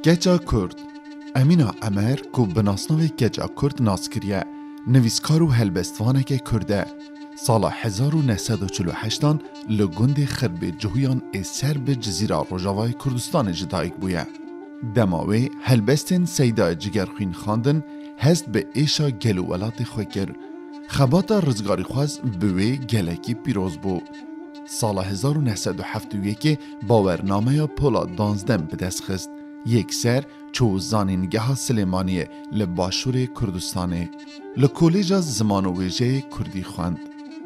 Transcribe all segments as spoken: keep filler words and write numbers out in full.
Keça Kurd. Emîna Emer, ku bi nasnavê Keça Kurd nas kiriye, nivîskar û helbestvaneke Kurd e. Sala hezar û neh sed û çil û heştan li gundê Xirbê Cihuyan ê ser bi Cizîra Rojavayê Kurdistanê ji dayik bûye. Dema wê helbestên Seydayê Cigerxwîn xwendin, hest bi êşa gel û welatê xwe kir. Xebata rizgarîxwaz bi wê gelekî pîroz bû. Sala hezar û neh sed û heft û yekê bawernameya Pola Danzdem bi dest xist, yekser çû zanîngeha Silêmaniyê li başûrê Kurdistanê. Li Kolêja Ziman û Wêjeyê Kurdî xwend.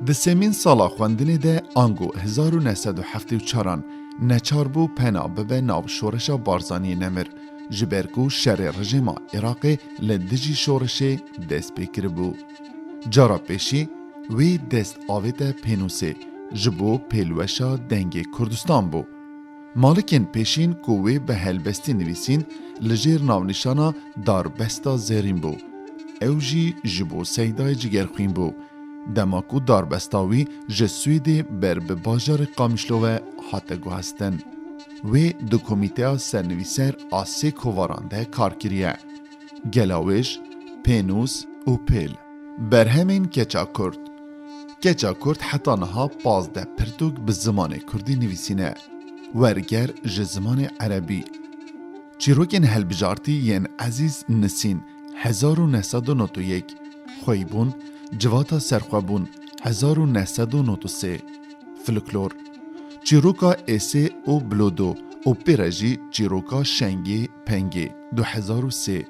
Di sêmîn sala xwendinê de, ango hezar û neh sed û heftê û çaran neçar bû pena bibe nav şoreşa Barzaniyê Nemir, ji ber ku şerê rejîma Iraqê li dijî şoreşê dest pê kiribû. Cara pêşî wê dest avête pênûsê, ji bo pêlweşa Dengê Kurdistan bû. Malikên pêşîn ku wê bi helbestî nivîsîn, li jêr navnîşana Darbesta Zêrîn bû. Ew jî ji bo Seydayê Cigerxwîn bû. Dema ku darbesta wî ji Swêdê ber bi bajarê Qamişlo ve hate guhestin. Wê di komîteya sernivîser a sê kovaran de kar kiriye. Gelawêj, pênûs û pêl. Berhemên Keça Kurd. Keça Kurd heta niha pazdeh pirtûk bi zimanê kurdî nivîsîne, werger ji zimanê erebî. Çîrokên hilbijartî yên Ezîz Nisîn, hezar û neh sed û nod û yek, Xweybûn, Civata Serxwebûn, hezar û neh sed û nod û sê, Folklor, Çîroka Êsê û Bilodo û pê re jî Çîroka Şengê Pengê, du hezar û sê,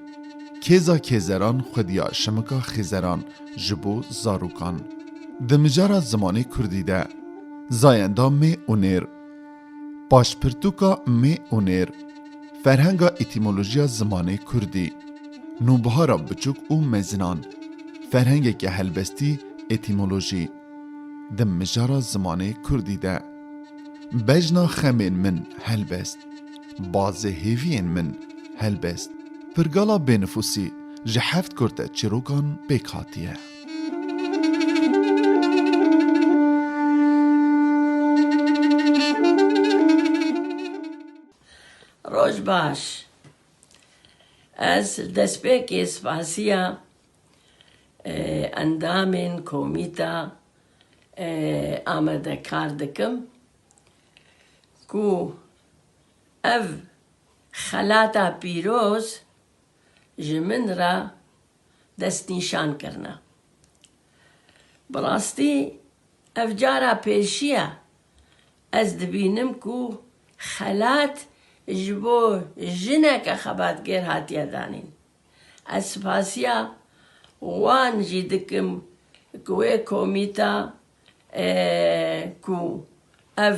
Kêza Kêzeran, Xwediya Şimika Xêzeran, ji bo zarokan. Di mijara zimanê kurdî de, Zayenda Mê û Nêr, Paşpirtûka Mê û Nêr, Ferhenga Etîmolojiya Zimanê Kurdî, Nûbihara Biçûk û Mezinan, Ferhengeke Helbestî, Etîmolojî, di mijara zimanê kurdî de, Bejna Xemên Min, Helbest, Bazê Hêviyên Min, Helbest, Pirgala Bênifûsî, ji heft kurte çîrokan pêk hatiye. Roj baş. Ez destpêkê spasiya, e, endamên komîta, e, amadekar dikim ku ev xelata pîroz ji min re destnîşan kirine. Bi rastî ev cara pêşî ye ez dibînim ku xelat ji bo jineke xebatgêr hatiye danîn. Ez spasiya wan jî dikim ku wê komîta, e, ku ev,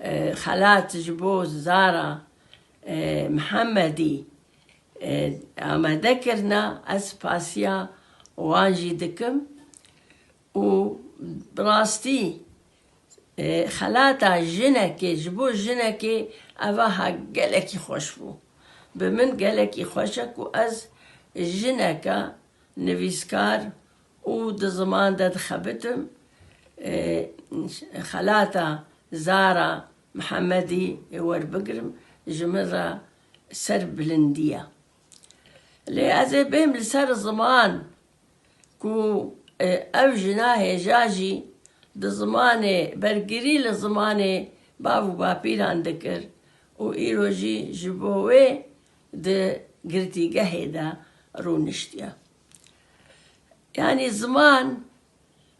e, xelat ji bo Zara, e, Mihemedî, e, amade kirine, ez spasiya wan jî dikim û bi rastî, e, xelata jinekê, ji bo jinekê eva ha gelekî xweş bû. Bi min gelekî xweş e ku ez jineke nivîskar û di ziman de dixebitim, e, xelata Zara Mihemedî werbigirim, ji min re serbilindî ye. Lê ez ê bêm li ser ziman ku, e, ev jina hêja jî di zimanê, bergirî li zimanê bav û bapîran dikir û îro jî ji bo wê di girtîgehê de rûniştiye. Yanî ziman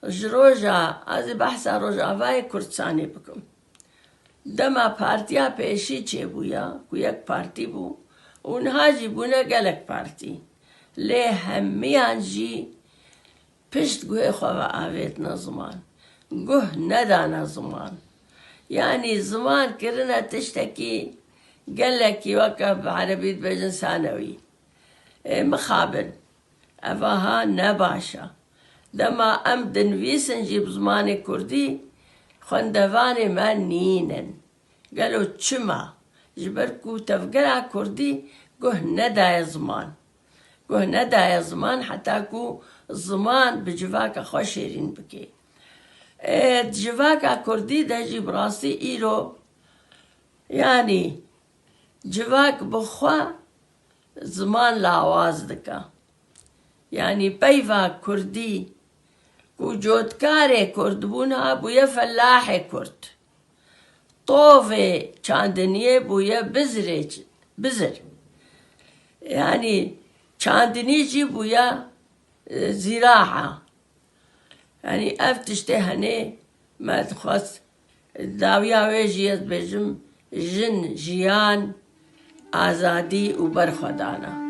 ji roja, ez ê behsa Rojavayê Kurdistanê bikim. Dema partiya pêşî çêbûya, ku yek partî bû û niha jî bûne gelek partî. Lê hemiyan jî pişt guhê xwe ve avêtine ziman. Guh nedane ziman. Yanî ziman kirine tiştekî gelekî, weke bi erebî dibêjin sanewî. Ê, mixabin. Ev aha ne baş e. Dema em dinivîsin jî bi zimanê kurdî, xwendevanê me nînin. Gelo çima? Ji ber ku tevgera kurdî guh nedaye ziman. Guh nedaye ziman heta ku ziman bi civaka xwe şêrîn bike. Ê, di civaka kurdî de jî bi rastî îro, yanî, Civak bi xwe ziman lawaz dike. Yanî peyva kurdî ku cotkarê kurdbûna bûye felahê kurd. Tovê çandiniyê bûye bizirê ç-, bizir. Yanî çandinî jî bûye, e, zîraa. Yanî ev tiştê henê me dixwest dawiya wê jî ez dibêjim jin, jiyan, azadî û berxwedana.